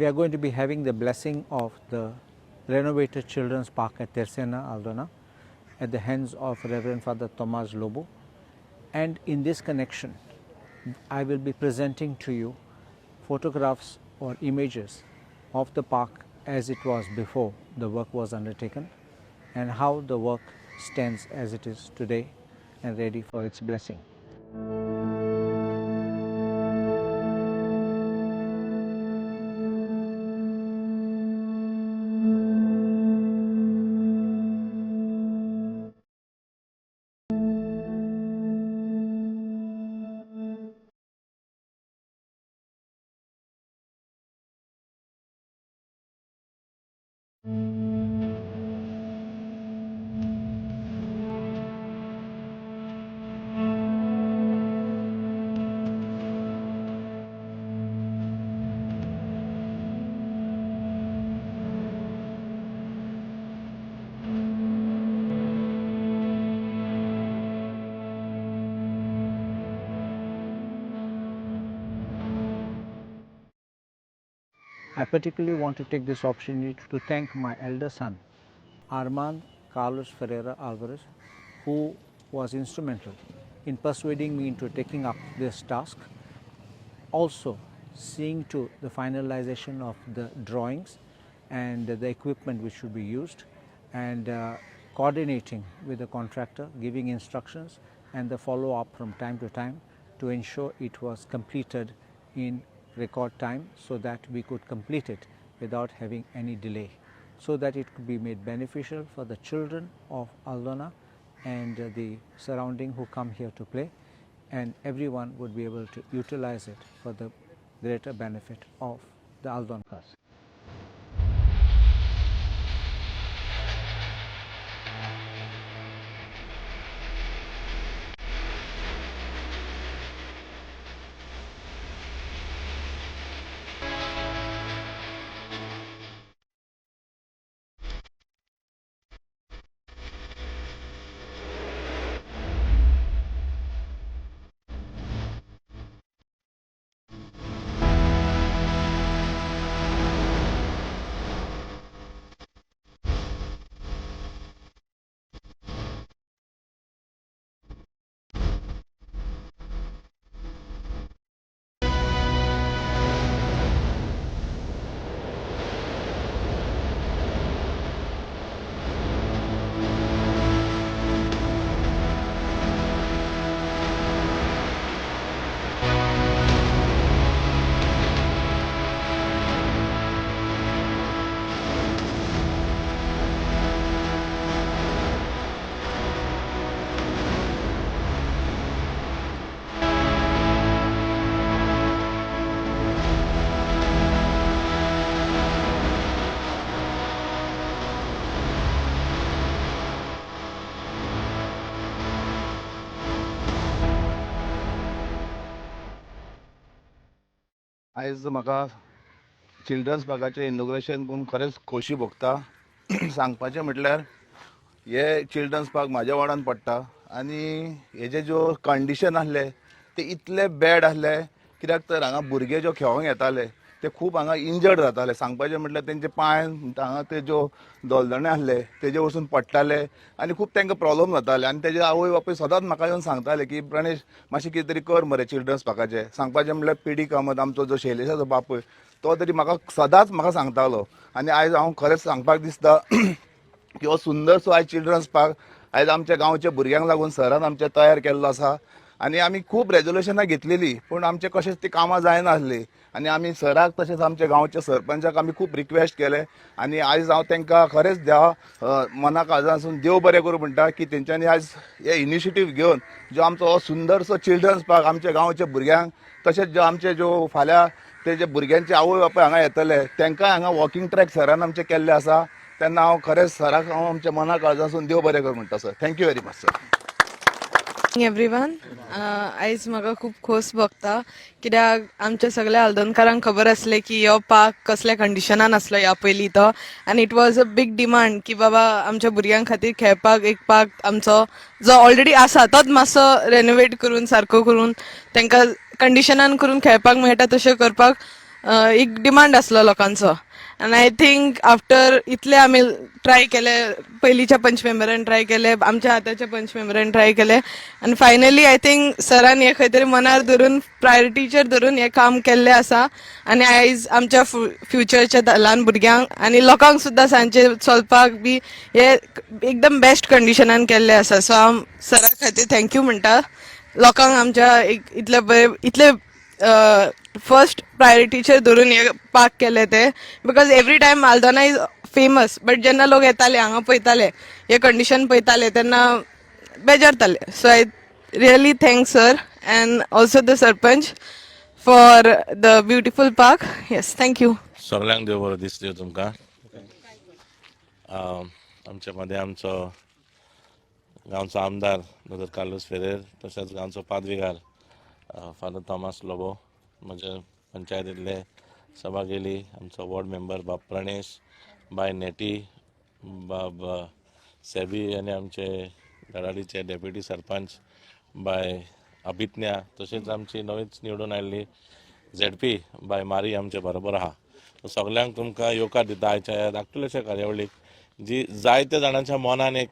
We are going to be having the blessing of the renovated Children's Park at Tercena, Aldona, at the hands of Reverend Father Tomas Lobo. And in this connection, I will be presenting to you photographs or images of the park as it was before the work was undertaken and how the work stands as it is today and ready for its blessing. I particularly want to take this opportunity to thank my elder son, Armand Carlos Ferreira Alvares, who was instrumental in persuading me into taking up this task, also seeing to the finalization of the drawings and the equipment which should be used, and coordinating with the contractor, giving instructions and the follow-up from time to time to ensure it was completed in record time so that we could complete it without having any delay, so that it could be made beneficial for the children of Aldona and the surrounding who come here to play, and everyone would be able to utilize it for the greater benefit of the Aldonkas. आयज म्हाका children's पार्काचें inauguration पळोवन खरेंच खोशी भोगता. सांगपाचें म्हटल्यार हे children's park म्हाज्या वार्डान पडटा आनी हेजे ज्यो कंडिशन आसले ते इतले बॅड आसले, कित्याक तर हांगा भुरगे ज्यो खेळोंक येताले ते खूब हांगा इंजर्ड जाताले. सांगपाचें म्हटल्यार तेंचे पांय हांगा ते ज्यो दलदणे आसले तेजे वचून पडटाले आनी खूब तांकां प्रॉब्लम जाताले. आनी तेजे आवय बापूय सदांच म्हाका येवन सांगताले की प्रणेश मातशें कितें तरी कर मरे चिल्ड्रन्स पार्काचें. सांगपाचें म्हटल्यार पी डी कामत आमचो जो शैलेशाचो बापूय तो तरी म्हाका सदांच म्हाका सांगतालो. आनी आयज हांव खरेंच सांगपाक दिसता की हो सुंदरसो आयज चिल्ड्रन्स पार्क आयज आमच्या गांवच्या भुरग्यांक लागून सरान आमचे तयार केल्लो आसा. आनी आमी खूब रेजोल्युशनां घेतलेली पूण आमचे कशेंच ती कामां जायनासली. आनी आमी सराक तशेंच आमच्या गांवच्या सरपंचाक आमी खूब रिक्वेस्ट केले आनी आयज हांव तांकां खरेंच देवा मना काळजासून देव बरें करूं म्हणटा की तेंच्यांनी आयज हे इनिशिएटीव घेवन जो आमचो हो सुंदरसो चिल्ड्रन्स पार्क आमच्या गांवच्या भुरग्यांक तशेंच जो आमचे ज्यो फाल्यां ते जे भुरग्यांचे आवय बापूय हांगा येतले तांकांय हांगा वॉकिंग ट्रॅक सरान आमचे केल्ले आसा. तेन्ना हांव खरेंच सराक हांव आमच्या मना काळजासून देव बरें करूं म्हणटा sir. Thank you very much sir. Everyone, आयज म्हाका खूब खोस भोगता कित्याक आमच्या सगळ्या आल्दोनकारांक खबर आसलें की हो पार्क कसल्या कंडिशनान आसलो ह्या पयलीं तो, आनी it was a big demand की बाबा आमच्या भुरग्यां खातीर खेळपाक एक पार्क आमचो जो ऑलरेडी आसा तोच मातसो रेनोवेट करून सारको करून तांकां कंडिशनान करून खेळपाक मेळटा तशें करपाक. एक डिमांड आसलो लोकांचो. आनी I think after इतले आमी ट्राय केले, पयलींच्या पंच मेंबरान ट्राय केले, आमच्या आतांच्या पंच मेंबरान ट्राय केले, आनी फायनली I think सरान हे खंय तरी मनार धरून, प्रायोरिटीचेर धरून हें काम केल्लें आसा. आनी आयज आमच्या फ्युचरच्या ल्हान भुरग्यांक आनी लोकांक सुद्दां सांजचे चलपाक बी हे एकदम बेस्ट कंडिशनान केल्लें आसा. सो हांव सरा खातीर thank you म्हणटा. लोकांक आमच्या एक इतले बरे, इतले फर्स्ट प्रायोरिटीचेर धरून हे पार्क केले ते, because every time Aldona is famous, but जेन्ना लोक येताले हांगा, पळयताले, हे कंडिशन पळयताले, तेन्ना बेजारताले. So I really thank sir and also the sarpanch for the beautiful park. Yes, thank you. सगल्यांक देव बरो दीस दिवं तुमकां. आमच्या मदें आमचो गांवचो आमदार दोतोर कार्लूस फेरेर, तशेंच गांवचो पादविगार फादर थॉमस लोबो, म्हज्या पंचायतींतले सभा गेली, आमचो वॉर्ड मेंबर बाब प्रणेश, बाय नेटी, बाब सेबी आनी आमचे गडाडीचे डेप्युटी सरपंच बाय अभिज्ञा, तशेंच आमची नवीच निवडून आयिल्ली झेडपी बाय मारी आमचे बरोबर आहा. सगल्यांक तुमकां येवकार दिता आयच्या ह्या धाकटुल्याशा कार्यावळीक, जी जायत्या जाणांच्या मनान एक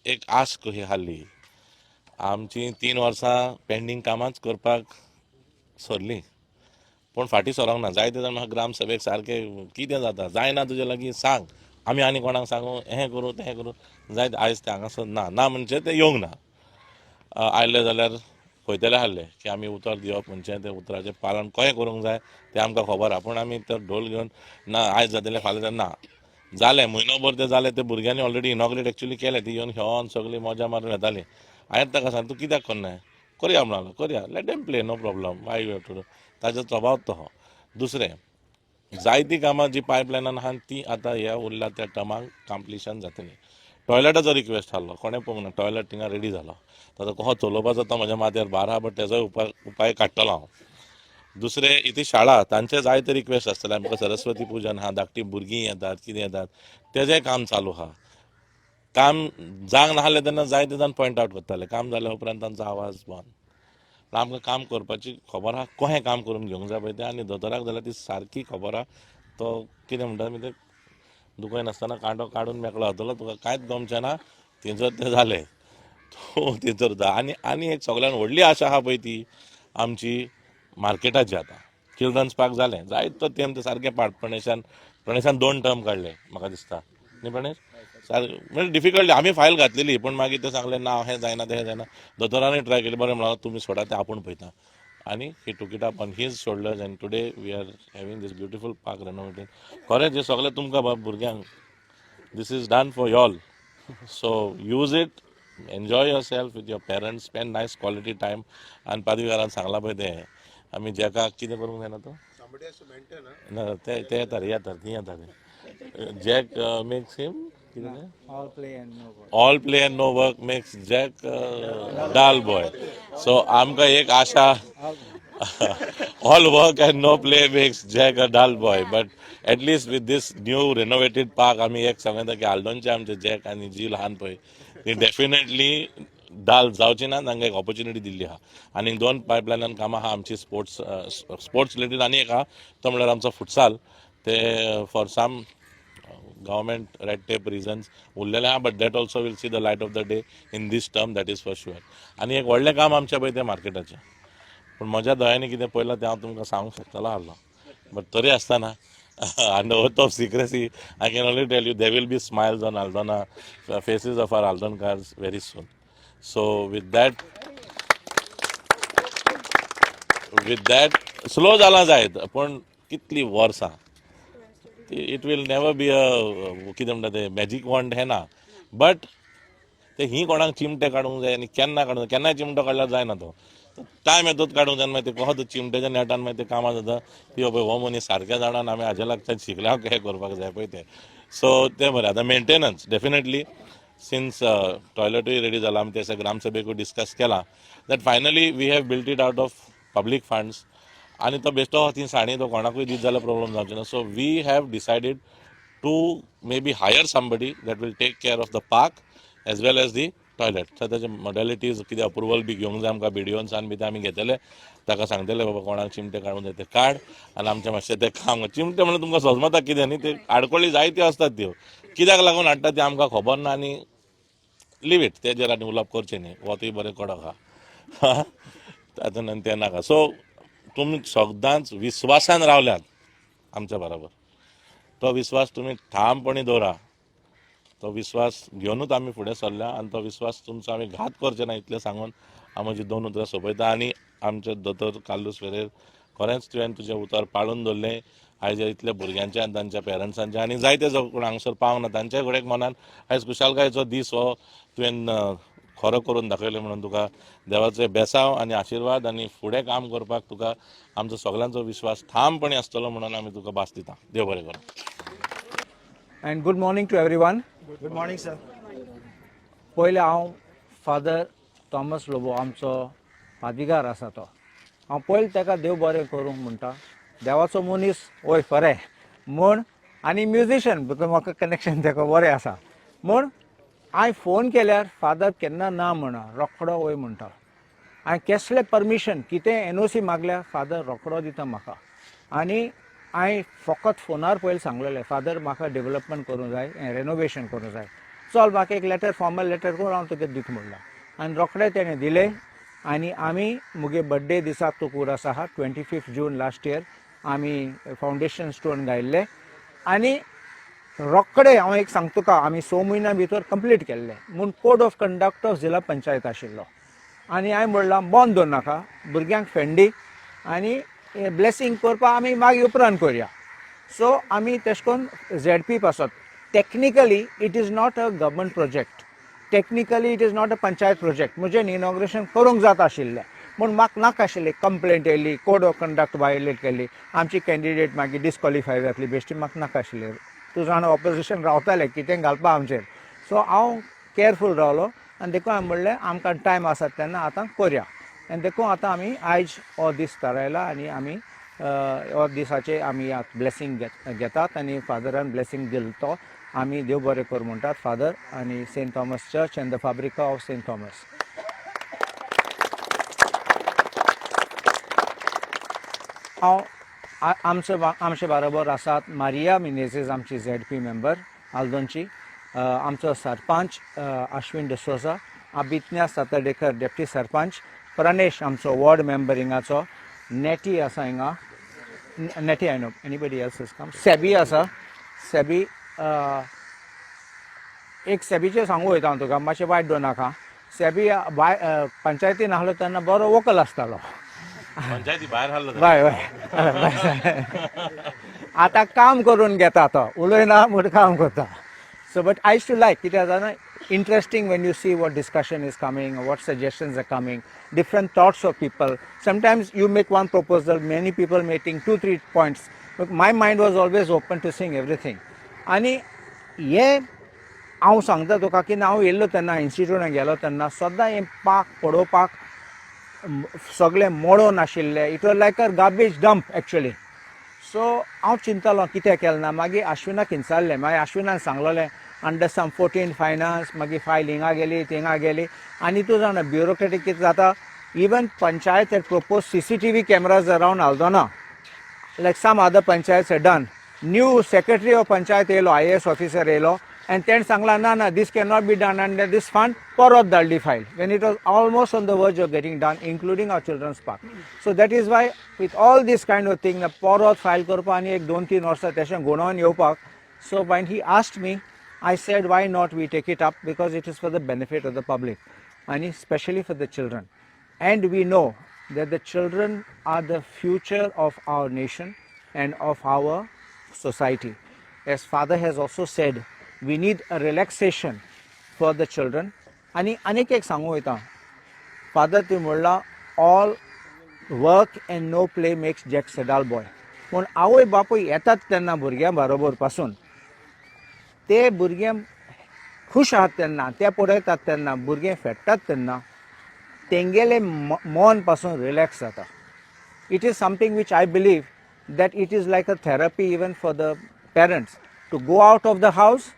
एक आस कशी आहली. आमची 3 वर्सां पेंडींग कामांच करपाक सरलीं, पूण फाटीं सरोंक ना. जायते जाण म्हाका ग्राम सभेक सारकें, कितें जाता, जायना तुजे लागीं सांग, आमी आनी कोणाक सांगू, हें करूं, तें करूं. जायते आयज ते हांगासर ना ना म्हणजे ते येवंक ना. आयले जाल्यार पळयतले आहले की आमी उतर दिवप म्हणजे तें उतराचें पालन कशें करूंक जाय तें आमकां खबर आहा. पूण आमी तर ढोल घेवन ना आयज जातलें, फाल्यां जातलें, ना जालें. म्हयनोभर तें जालें. ते भुरग्यांनी ऑलरेडी इनॉग्रेट एक्चुली केलें. ती येवन खेळोन सगळी मजा मारून येताली. हांवें ताका सांग, तूं कित्याक करनाय, करया म्हणलो, करया, let them play, no problem, why you have to do? ताजो स्वभाव तो. दुसरें, जायतीं कामां जी पायपलायनान आहा ती आतां ह्या उरल्या त्या टर्माक कंप्लिशन जातली. टॉयलेटाचो रिक्वेस्ट आहलो, कोणें पळोवंक ना. टॉयलेट थिंगा रेडी जालो. ताचो कसो चलोवपाचो तो म्हज्या माथ्यार भार आहा, बट तेजोय उपाय काडटलो हांव. दुसरें, इथे शाळा, तांचे जायते रिक्वेस्ट आसतले आमकां. सरस्वती पुजन आहा, धाकटीं भुरगीं येतात, कितें येतात, तेजें काम चालू आहा. काम जावंक नासलें तेन्ना जायते जाण पॉयंट आवट करताले, काम जाल्या उपरांत तांचो आवाज बंद. आमकां काम करपाची खबर आहा, कशें काम करून घेवंक जाय पळय तें. आनी दोतोराक जाल्यार ती सारकी खबर आहा. तो कितें म्हणटा तें, दुखय नासतना कांटो काडून मेकळो जातलो, तुका कांयच गमचें ना. थंयसर तें जालें, तो थंयसर जाता. आनी आनी एक सगळ्यान व्हडली आशा आहा पळय ती आमची मार्केटाची. आतां चिल्ड्रन्स पार्क जालें, जायतो तेंप ते सारकें पाड. प्रणेशान दोन टर्म काडले म्हाका दिसता, न्ही प्रणेश? सारकें म्हणजे डिफिकल्ट. आमी फायल घातलेली, पूण मागीर ते सांगलें ना, हें जायना, तें जायना. दोतोरानूय ट्राय केली. बरें म्हणलें, तुमी सोडा तें, आपूण पळयता. आनी he took it up on his shoulders and today we are having this beautiful park renovated. खरेंच हें सगळें तुमकां बाब भुरग्यांक, this is done for y'all, so use it, enjoy yourself with your parents, spend nice quality time. आनी पादविगारान सांगलां पळय तें, आमी जेका कितें करूंक जायना तो ना, ते ते येता रे, येता, ती येता. जॅक मेक्स हिम कितें तें? All play and no work. All play and no work makes Jack dull boy. So आमकां एक आशा, all work and no play makes Jack a dull boy, but at least with this new renovated park आमी एक सांगता की आल्दोनचे आमचे jack आनी जी ल्हान पळय ती डेफिनेटली डल जावची ना. तांकां एक ऑपॉर्च्युनिटी दिल्ली आहा. आनी दोन पायपलायनान कामां आहा आमची, स्पोर्ट्स स्पोर्ट्स रिलेटेड आनी एक आहा, तो म्हणल्यार आमचो फुटसाल. ते for some government red tape reasons उरलेले आहा, but that also will see the light of the day in this term, that is for sure. आनी एक व्हडलें काम आमचें पळय तें मार्केटाचें. पूण म्हज्या दोळ्यांनी कितें पळयलां तें हांव तुमकां सांगूंक शकतलो आहलो, बट तरी आसतना under oath of secrecy I can only tell you there will be smiles on Aldona faces of our Aldonkars very soon. So with that slow जाला जायत, पूण कितली वर्सां, it will never be a कितें म्हणटा ते, मॅजीक वॉन्ड हें ना. बट ते ही कोणाक चिमटे काडूंक जाय आनी केन्ना काडूंक जाय, केन्नाय चिमटो काडल्यार जायना. तो टायम येतूच काडूंक जाय. मागीर ते कहो तो चिमट्याच्या नेटान मागीर ते कामां जाता. ती पळय, हो मनीस सारक्या जाणान, आमी हाज्या लागच्यान शिकल्या हें करपाक जाय पळय तें. सो तें बरें. आतां मेंटेनन्स डेफिनेटली, सिन्स टॉयलेटूय रेडी जाला, आमी ते ग्रामसभेकूय डिस्कस केला that finally we have built it out of public funds. आनी तो बेश्टो ती साणी तो कोणाकूय दीत जाल्यार प्रॉब्लम जावचो ना. So we have decided to maybe hire somebody that will take care of the park as well as the toilet. So ताचे मॉडेलिटीज कितें अप्रुवल बी घेवंक जाय आमकां बीडीओनसान बी ते आमी घेतले. ताका सांगतले बाबा कोणाक चिमटे काडूंक जाय ते काड आनी आमचें मातशें तें काम. चिमटे म्हणल्यार तुमकां सजमता कितें न्ही, ते आडखळी जायत्यो आसतात त्यो कित्याक लागून हाडटा तें आमकां खबर ना आनी लिव it, तेजेर आनी उलोवप करचें न्ही. वतूय बरें कडक आहा तातूंत तें नाका. सो तुमी सदांच विस्वासान रावल्यात आमच्या बरोबर, तो विस्वास तुमी ठामपणी दवरा. तो विस्वास घेवनूच आमी फुडें सरल्या आनी तो विस्वास तुमचो आमी घात करचे ना इतलें सांगून हांव म्हजी दोन उतरां सोंपयता. आनी आमचे दोतोर कार्लूस फेरेर, खरेंच तुवें तुजें उतर पाळून दवरलें. आयज इतल्या भुरग्यांच्या आनी तांच्या पेरंट्सांच्या आनी जायते जो कोण हांगसर पावंक ना तांच्या कडेन मनान आयज खुशालकायेचो दीस हो तुवें खरो करून दाखयलो म्हणून तुका देवाचें बेसांव आनी आशिर्वाद आनी फुडें काम करपाक तुका आमचो सगळ्यांचो विश्वास ठामपणी आसतलो म्हणून आमी तुका भास दिता. देव बरें करूं. And good morning to everyone. Good morning sir. पयलें हांव फादर थॉमस लोबो आमचो पादविगार आसा तो हांव पयलीं ताका देव बरें करूंक म्हणटा. देवाचो मनीस वय खरें म्हूण आनी म्युजिशन because म्हाका कनेक्शन ताका बरें आसा म्हूण हांवें फोन केल्यार फादर केन्ना ना म्हणा, रोखडो वय म्हणटा. हांवें केसलें परमिशन कितें एनओसी मागल्यार फादर रोखडो दिता म्हाका. आनी हांवें फकत फोनार पयलीं सांगलेलें, फादर म्हाका डेवलपमेंट करूंक जाय, रेनोवेशन करूंक जाय, चल म्हाका एक लेटर फॉर्मल लेटर करून हांव तुका दिता म्हणलां. आनी रोखडें तेणें दिलें. आनी आमी मुगे बड्डे दिसाक तुका उगडास आहा 25 जून लास्ट इयर आमी फावंडेशन स्टोन घायल्लें. आनी रोखडें हांव एक सांगता तुका, आमी 6 म्हयन्या भितर कंप्लीट केल्लें. म्हूण कोड ऑफ कंडक्ट ऑफ जिल्ला पंचायत आशिल्लो आनी हांवें म्हणलां बंद दवर नाका, भुरग्यांक फेंडी आनी ब्लेसींग करपाक आमी मागीर उपरांत करया. सो आमी तेश करून झेडपी पासत technically it is not a government project, technically it is not a panchayat project. म्हजें इनॉग्रेशन करूंक जाता आशिल्लें पूण म्हाका नाका आशिल्लें. कंप्लेंट येयली, कोड ऑफ कंडक्ट वायोलेट केली, आमची कॅन्डिडेट मागीर डिस्कॉलिफाय जातली, बेश्टी म्हाका नाका आशिल्लें. तूं जाणा ऑपोजिशन रावतालें कितें घालपा आमचेर. सो हांव केअरफूल रावलो आनी देखून हांवें म्हणलें आमकां टायम आसा तेन्ना आतां करया. आनी देखून आतां आमी आयज हो दीस थारायला आनी आमी हो दिसाचे आमी ब्लेसींग घेतात आनी फादरान ब्लेसींग दिलो तो आमी देव बरें कर म्हणटात फादर आनी Saint Thomas church and the Fabrica of Saint Thomas. हांव आमचे आमचे बारोबर आसात मारिया मिनेझीस आमची झेड पी मेंबर आल्दोनची, आमचो सरपंच अश्विन डिसोजा, अबिज्ञा सातर्डेकर डेप्टी सरपंच, प्रणेश आमचो वॉर्ड मेंबर हिंगाचो, नेटी आसा हिंगा, नेटी I know anybody else is come, SEBI आसा, सेबी एक सेबीचें सांगू वयता हांव तुका, मातशें वायट दवर नाका. सेबी बाय पंचायतीन आहलो तेन्ना बरो वकल आसतालो. पंचायती भायर हाडलो. बाय बाय आतां काम करून घेता तो, उलयना म्हूण काम करता. So but I to like कित्याक जाणा, interesting when you see what discussion is coming, what suggestions are coming, different thoughts of people. Sometimes you make one proposal, many people making 2 3 points. My mind was always open to seeing everything. आनी हे हांव सांगता तुका की हांव येयल्लो तेन्ना इन्स्टिट्यूटान गेलो तेन्ना सद्दां हें पार्क पळोवपाक सगळें मोडून आशिल्लें. It was like a garbage dump actually. So हांव चिंततालो कित्याक केलें ना. मागीर आश्विनाक विचारलें, मागीर आश्विनान सांगलेलें अंडर सम 14 फायनान्स, मागीर फायल हिंगा गेली थिंगा गेली. आनी तूं जाणा ब्युरोक्रेटीक कितें जाता, even panchayat had propose CCTV cameras around Aldona like some other panchayats had done. New secretary of panchayat येयलो, आयएएस ऑफिसर येयलो आनी तेणें सांगलां ना ना this can not be done under this fund. परत धाडली file when it was almost on the verge of getting done, including our children's park. So that is why with all this kind of thing परत file करपाक आनी एक 2-3 वर्सां तेशें गुणोवन येवपाक. So when he asked me, I said why not we take it up because it is for the benefit of the public आनी specially for the children. And we know that the children are the future of our nation and of our society. As father has also said, we need a relaxation for the children. आनी आनीक एक सांगू वयता, father तुवें म्हणलां all work and no play makes Jack a dull boy. पूण आवय बापूय येतात तेन्ना भुरग्यां बरोबर पासून ते भुरगे खूश आहात तेन्ना, ते पळयतात तेन्ना, भुरगे फेडटात तेन्ना तेंगेले मन पासून रिलॅक्स जाता. It is something which I believe that it is like a therapy even for the parents to go out of the house,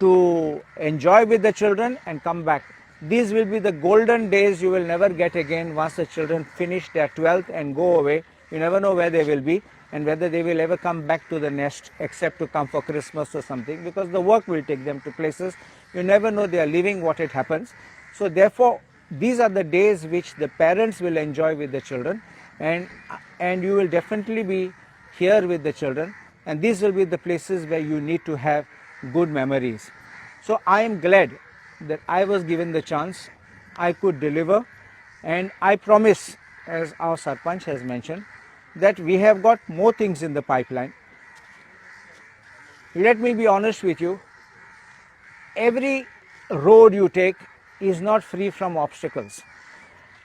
to enjoy with the children and come back. These will be the golden days you will never get again once the children finish their 12th and go away. You never know where they will be and whether they will ever come back to the nest except to come for Christmas or something, because the work will take them to places. You never know they are leaving, what it happens. So therefore, these are the days which the parents will enjoy with the children, and you will definitely be here with the children, and these will be the places where you need to have good memories. So I am glad that I was given the chance, I could deliver, and I promise, as our Sarpanch has mentioned, that we have got more things in the pipeline. Let me be honest with you, every road you take is not free from obstacles,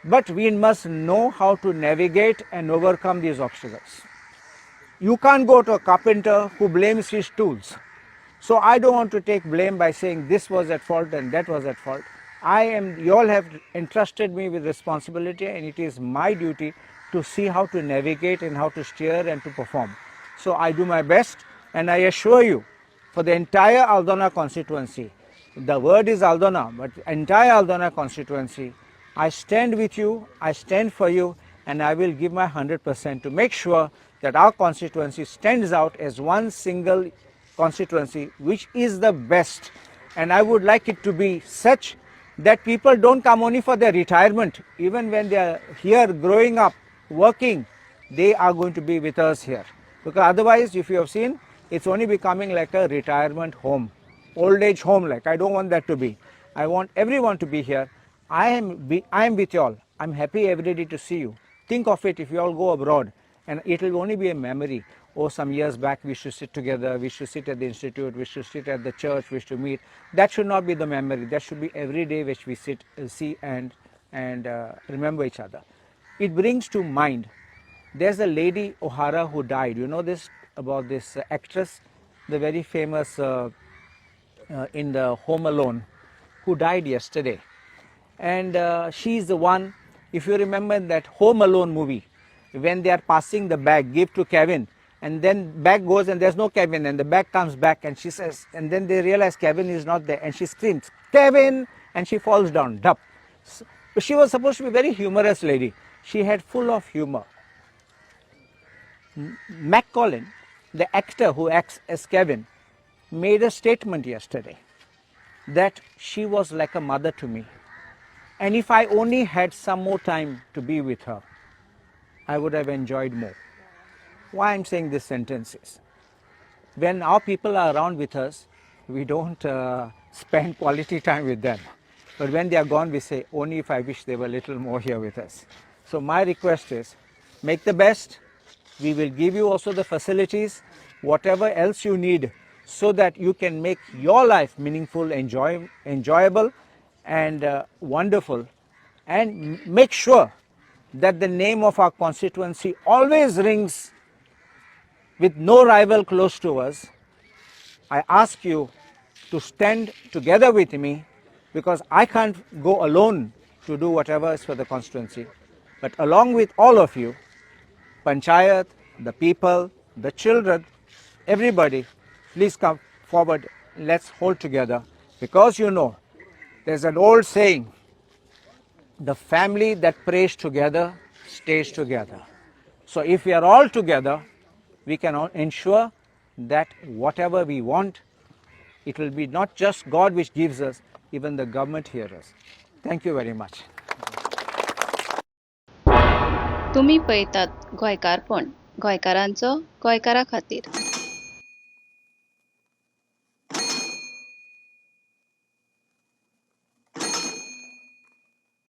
but we must know how to navigate and overcome these obstacles. You can't go to a carpenter who blames his tools. So I don't want to take blame by saying this was at fault and that was at fault. You all have entrusted me with responsibility, and it is my duty to see how to navigate and how to steer and to perform. So I do my best, and I assure you, for the entire Aldona constituency, the word is Aldona, but entire Aldona constituency, I stand with you, I stand for you, and I will give my 100% to make sure that our constituency stands out as one single constituency, which is the best. And I would like it to be such that people don't come only for their retirement. Even when they are here growing up, working, they are going to be with us here. Because otherwise, if you have seen, it's only becoming like a retirement home, old age home like. I don't want that to be. I want everyone to be here. I am with you all. I'm happy every day to see you. Think of it, if you all go abroad, and it will only be a memory. Oh, some years back we should sit together, we should sit at the institute, we should sit at the church, we should meet. That should not be the memory. That should be every day which we sit, see and remember each other. It brings to mind, there's a lady O'Hara who died. You know this about this actress, the very famous in the Home Alone, who died yesterday. And she is the one, if you remember that Home Alone movie, when they are passing the bag, give to Kevin, and then bag goes and there's no Kevin, and the bag comes back and she says, and then they realize Kevin is not there, and she screams, "Kevin!" And she falls down, dup. But she was supposed to be a very humorous lady. She had full of humor. McCollin, the actor who acts as Kevin, made a statement yesterday that she was like a mother to me. And if I only had some more time to be with her, I would have enjoyed more. Why I'm saying this sentence is, when our people are around with us, we don't spend quality time with them. But when they are gone, we say, "Only if I wish they were a little more here with us." So my request is, make the best. We will give you also the facilities, whatever else you need, so that you can make your life meaningful, enjoyable, and wonderful. And make sure that the name of our constituency always rings with no rival close to us. I ask you to stand together with me, because I can't go alone to do whatever is for the constituency. But along with all of you, Panchayat, the people, the children, everybody, please come forward. Let's hold together. Because there's an old saying, "The family that prays together stays together." So if we are all together, we can ensure that whatever we want, it will be not just God which gives us, even the government hears us. Thank you very much. तुमी पळयतात गोंयकारपण, गोंयकारांचो गोंयकारा खातीर.